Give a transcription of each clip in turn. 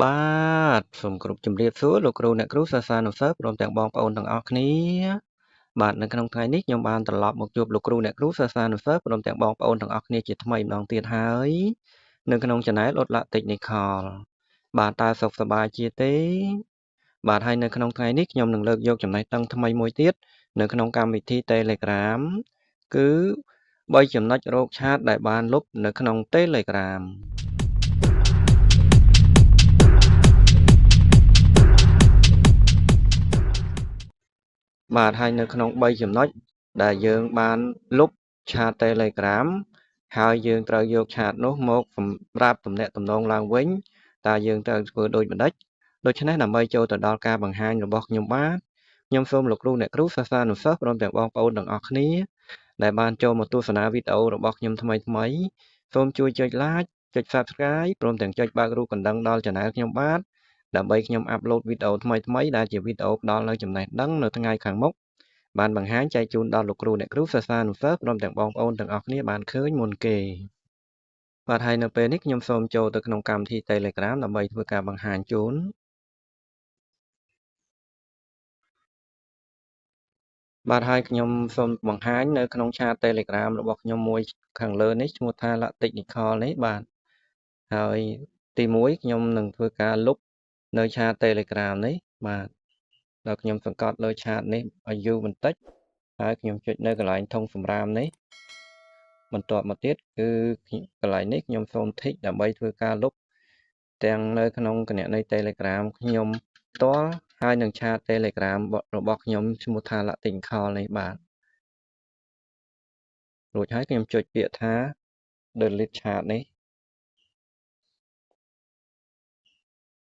បាទសូមគោរពជម្រាបសួរលោកគ្រូអ្នកគ្រូសិស្សានុសិស្សព្រមទាំងបងប្អូនទាំងអស់គ្នាបាទនៅក្នុងថ្ងៃនេះខ្ញុំបានត្រឡប់មកជួបលោកគ្រូអ្នកគ្រូសិស្សានុសិស្សព្រមទាំងបងប្អូនទាំងអស់គ្នាជាថ្មីម្ដងទៀតហើយនៅក្នុង Channel ឧត្តល Technical បាទតើសុខសប្បាយជាទេបាទហើយនៅក្នុងថ្ងៃនេះខ្ញុំនឹងលើកយកចំណេះដឹងថ្មីមួយទៀតនៅក្នុងកម្មវិធី Telegram គឺ3ចំណុចរកឆាតដែលបានលុបនៅក្នុង Telegram បាទហើយនៅក្នុង3ចំណុចដែលយើងបានលុបឆាត Telegram ហើយយើងត្រូវយកឆាតនោះមកសម្រាប់ទំនាក់ទំនងឡើងវិញតើយើងត្រូវធ្វើដូចម្តេចដូច្នេះដើម្បីចូលទៅដល់ការបង្ហាញរបស់ខ្ញុំបាទខ្ញុំសូមលោកគ្រូអ្នកគ្រូសិស្សានុសិស្សព្រមទាំងបងប្អូនទាំងអស់គ្នាដែលបានចូលមកទស្សនាវីដេអូរបស់ខ្ញុំថ្មីថ្មីសូមជួយចុច Like ចុច Subscribe ព្រមទាំងចុចបើករូបកណ្ដឹងដល់ Channel ខ្ញុំបាទដើម្បីខ្ញុំអាប់ឡូតវីដេអូថ្មីៗដែលជាវីដេអូផ្ដល់នូវចំណេះដឹងនៅថ្ងៃខាងមុខបានបង្ហាញចែកជូនដល់លោកគ្រូអ្នកគ្រូសិស្សានុសិស្សព្រមទាំងបងប្អូនទាំងអស់គ្នាបានឃើញមុនគេបាទហើយនៅពេលនេះខ្ញុំសូមចូលទៅក្នុងកម្មវិធី Telegram ដើម្បីធ្វើការបង្ហាញជូនបាទហើយខ្ញុំសូមបង្ហាញនៅក្នុងឆាត Telegram របស់ខ្ញុំមួយខាងលើនេះឈ្មោះថា La Technical នេះបាទហើយទី1ខ្ញុំនឹងធ្វើការលុបនៅឆាត Telegram នេះបាទដល់ខ្ញុំសង្កត់លើឆាតនេះឲ្យយូរបន្តិចហើយខ្ញុំចុចនៅកន្លែងធុងសម្រាមនេះបន្ទាប់មកទៀតគឺកន្លែងនេះខ្ញុំសូម tick ដើម្បីធ្វើការលុបទាំងនៅក្នុងគណនី Telegram ខ្ញុំផ្ទាល់ហើយនឹងឆាត Telegram របស់ខ្ញុំឈ្មោះថា La Technical នេះបាទរួចហើយខ្ញុំចុចពាក្យថា delete chat នេះ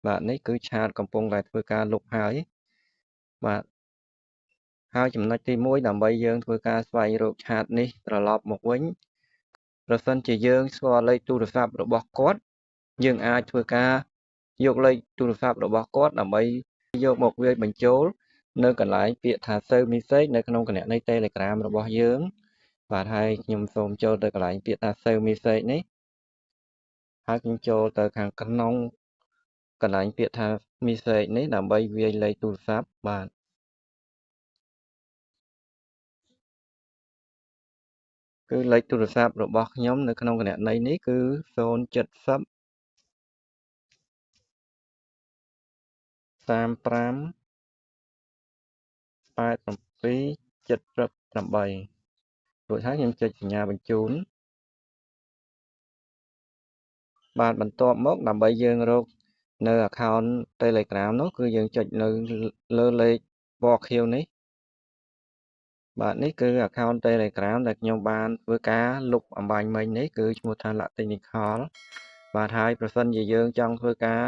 បាទនេះគឺឆាតកំពុងតែធ្វើការលុបហើយបាទហើយចំណុចទី1ដើម្បីយើងធ្វើការស្វែងរកឆាតនេះត្រឡប់មកវិញប្រសិនជាយើងស្គាល់លេខទូរស័ព្ទរបស់គាត់យើងអាចធ្វើការយកលេខទូរស័ព្ទរបស់គាត់ដើម្បីយកមកវាយបញ្ចូលនៅកន្លែងពាក្យថា Save Message នៅក្នុងគណនី Telegram របស់យើងបាទហើយខ្ញុំសូមចូលទៅកន្លែងពាក្យថា Save Message នេះហើយខ្ញុំចូលទៅខាងក្នុងកន្លែងពាក្យថា Message នេះដើម្បីវាយលេខទូរស័ព្ទបាទគឺលេខទូរស័ព្ទរបស់ខ្ញុំនៅក្នុងគណនីនេះគឺ070 35 87 78រួចហើយខ្ញុំចុចសញ្ញាបញ្ជូនបាទបន្ទាប់មកដើម្បីយើងរកនៅ account Telegram នោះគឺយើងចុចនៅលើលេខពណ៌ខៀវនេះបាទនេះគឺ account Telegram ដែលខ្ញុំបានធ្វើការលុបអំបញ្ញមិញនេះគឺឈ្មោះថា La Technical បាទហើយប្រសិនជាយើងចង់ធ្វើការ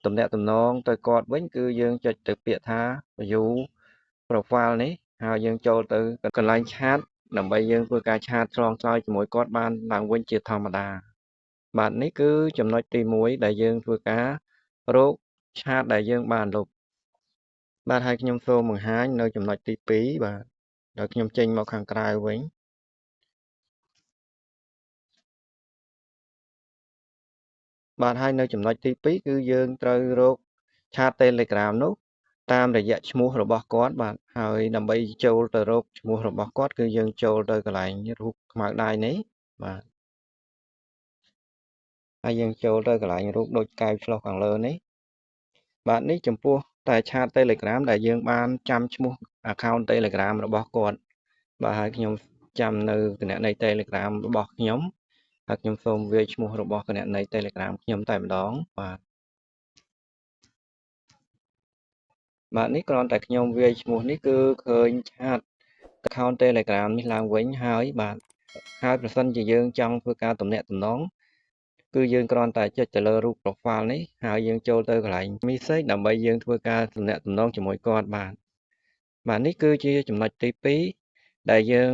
ទំនាក់ទំនងទៅគាត់វិញគឺយើងចុចទៅពាក្យថា view profile នេះហើយយើងចូលទៅកន្លែងឆាតដើម្បីយើងធ្វើការឆាតឆ្លងឆ្លើយជាមួយគាត់បានឡើងវិញជាធម្មតាបាទនេះគឺចំណុចទី1ដែលយើងធ្វើការរកឆាតដែលយើងបានលុបបាទហើយខ្ញុំសូមបង្ហាញនៅចំណុចទី2បាទដល់ខ្ញុំចេញមកខាងក្រៅវិញបាទហើយនៅចំណុចទី2គឺយើងត្រូវរកឆាត Telegram នោះតាមរយៈឈ្មោះរបស់គាត់បាទហើយដើម្បីចូលទៅរកឈ្មោះរបស់គាត់គឺយើងចូលទៅកន្លែងរូបខ្មៅដៃនេះបាទហើយយើងចូលទៅកន្លែងរូបដូចកែវឆ្លុះខាងលើនេះបាទនេះចំពោះតែឆាត Telegram ដែលយើងបានចាំឈ្មោះ account Telegram របស់គាត់បាទហើយខ្ញុំចាំនៅគណនី Telegram របស់ខ្ញុំហើយខ្ញុំសូមវាយឈ្មោះរបស់គណនី Telegram ខ្ញុំតែម្ដងបាទបាទនេះគ្រាន់តែខ្ញុំវាយឈ្មោះនេះគឺឃើញឆាត account Telegram នេះឡើងវិញហើយបាទហើយប្រសិនជាយើងចង់ធ្វើការទំនាក់ទំនងគឺយើងគ្រាន់តែចុចទៅលើរូប profile នេះហើយយើងចូលទៅកន្លែង message ដើម្បីយើងធ្វើការទំនាក់ទំនងជាមួយគាត់បាទបាទនេះគឺជាចំណុចទី2ដែលយើង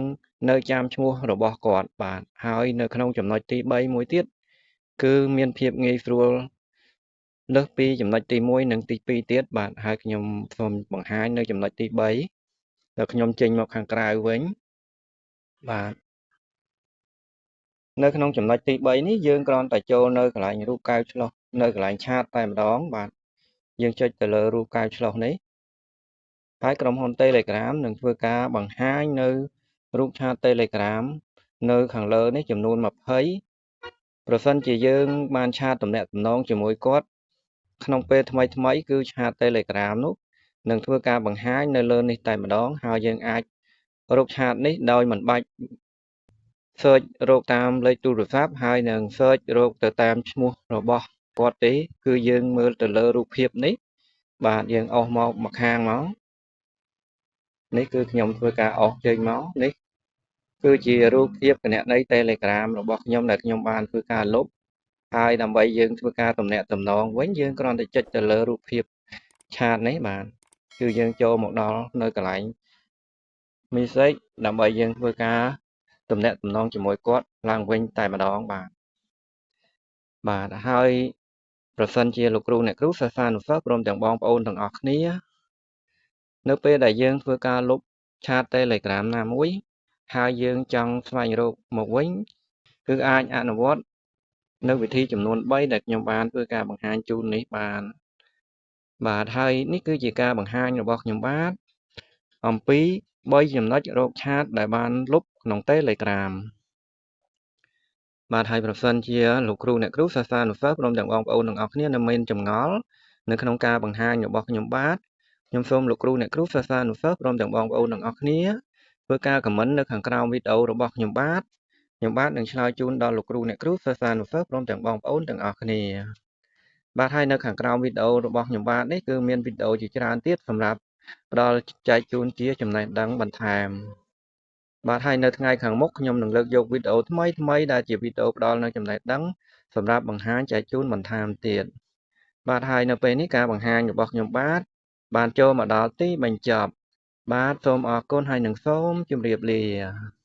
នៅចាំឈ្មោះរបស់គាត់បាទហើយនៅក្នុងចំណុចទី3មួយទៀតគឺមានភាពងាយស្រួលលើសពីចំណុចទី1និងទី2ទៀតបាទហើយខ្ញុំសូមបង្ហាញនៅចំណុចទី3ដល់ខ្ញុំចេញមកខាងក្រៅវិញបាទនៅក្នុងចំណុចទី3នេះយើងគ្រាន់តែចូលនៅកន្លែងរូបកែវឆ្លុះ នៅកន្លែង chat តែម្ដងបាទយើងចុចទៅលើរូបកែវឆ្លុះនេះហើយក្រុមហ៊ុន Telegram នឹងធ្វើការបង្ហាញនៅរូប chat Telegram នៅខាងលើនេះចំនួន20ប្រសិនជាយើងបាន chat ទំនាក់ទំនងជាមួយគាត់ក្នុងពេលថ្មីថ្មីគឺ chat Telegram នោះនឹងធ្វើការបង្ហាញនៅលើនេះតែម្ដងហើយយើងអាចរក chat នេះដោយមិនបាច់ search រកតាមលេខទូរស័ព្ទហើយនឹង search រកទៅតាមឈ្មោះរបស់គាត់ទេគឺយើងមើលទៅលើរូបភាពនេះបាទយើងអស់មកមកខាងមកនេះគឺខ្ញុំធ្វើការអស់ចេញមកនេះគឺជារូបភាពគណនី Telegram របស់ខ្ញុំដែលខ្ញុំបានធ្វើការលុបហើយដើម្បីយើងធ្វើការទំនាក់ទំនងវិញយើងគ្រាន់តែចុចទៅលើរូបភាព chat នេះបាទគឺយើងចូលមកដល់នៅកន្លែង message ដើម្បីយើងធ្វើការទំនាក់ទំនងជាមួយគាត់ឡើងវិញតែម្ដងបាទបាទហើយប្រសិនជាលោកគ្រូអ្នកគ្រូសិស្សានុសិស្សព្រមទាំងបងប្អូនទាំងអស់គ្នានៅពេលដែលយើងធ្វើការលុប chat Telegram ណាមួយហើយយើងចង់ស្វែងរកមកវិញគឺអាចអនុវត្តនៅវិធីចំនួន3ដែលខ្ញុំបានធ្វើការបង្ហាញជូននេះបានបាទហើយនេះគឺជាការបង្ហាញរបស់ខ្ញុំបាទអំពី3ចំណុចរក chat ដែលបានលុបក្នុង Telegram បាទហើយប្រសិនជាលោកគ្រូអ្នកគ្រូសិស្សានុសិស្សព្រមទាំងបងប្អូនទាំងអស់គ្នានៅមានចម្ងល់នៅក្នុងការបង្ហាញរបស់ខ្ញុំបាទខ្ញុំសូមលោកគ្រូអ្នកគ្រូសិស្សានុសិស្សព្រមទាំងបងប្អូនទាំងអស់គ្នាធ្វើការ comment នៅខាងក្រោមវីដេអូរបស់ខ្ញុំបាទខ្ញុំបាទនឹងឆ្លើយជូនដល់លោកគ្រូអ្នកគ្រូសិស្សានុសិស្សព្រមទាំងបងប្អូនទាំងអស់គ្នាបាទហើយនៅខាងក្រោមវីដេអូរបស់ខ្ញុំបាទនេះគឺមានវីដេអូជាច្រើនទៀតសម្រាប់ផ្ដល់ចែកជូនជាចំណេះដឹងបន្ថែមបាទហើយនៅថ្ងៃខាងមុខខ្ញុំនឹងលើកយកវីដេអូថ្មីថ្មីដែលជាវីដេអូផ្ដល់នូវចំណេះដឹងសម្រាប់បង្ហាញចែកជូនបន្ថែមទៀតបាទហើយនៅពេលនេះការបង្ហាញរបស់ខ្ញុំបាទបានចូលមកដល់ទីបញ្ចប់បាទសូមអរគុណហើយនឹងសូមជម្រាបលា។